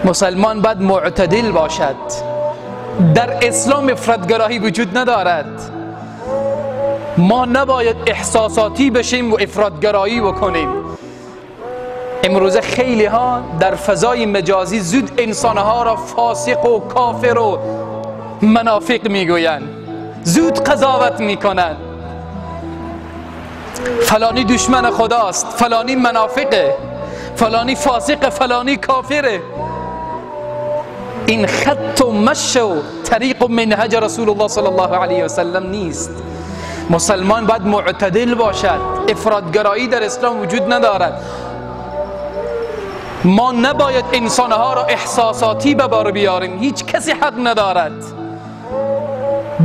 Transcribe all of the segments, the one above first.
مسلمان باید معتدل باشد. در اسلام افراط‌گرایی وجود ندارد. ما نباید احساساتی بشیم و افراط‌گرایی بکنیم. امروزه خیلی ها در فضای مجازی زود انسانها را فاسق و کافر و منافق میگویند، زود قضاوت میکنند. فلانی دشمن خداست، فلانی منافقه، فلانی فاسقه، فلانی کافره. این خط و مش و طریق و منهج رسول الله صلی الله علیه و سلم نیست. مسلمان باید معتدل باشد. افراط‌گرایی در اسلام وجود ندارد. ما نباید انسانها را احساساتی به بار بیاریم. هیچ کسی حق ندارد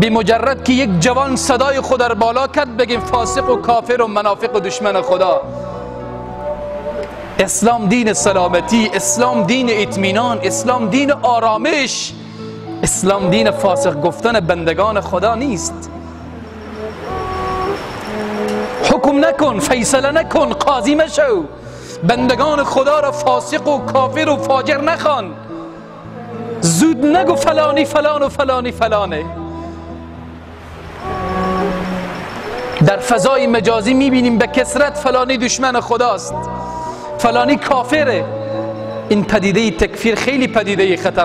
به مجرد که یک جوان صدای خود را بالا کرد بگیم فاسق و کافر و منافق و دشمن خدا. اسلام دین سلامتی، اسلام دین اطمینان، اسلام دین آرامش، اسلام دین فاسق گفتن بندگان خدا نیست. حکم نکن، فیصله نکن، قاضی مشو، بندگان خدا را فاسق و کافر و فاجر نخوان. زود نگو فلانی فلان و فلانی فلانه. در فضای مجازی میبینیم به کثرت فلانی دشمن خداست، فلانی کافره. این پدیده تکفیر خیلی پدیده خطر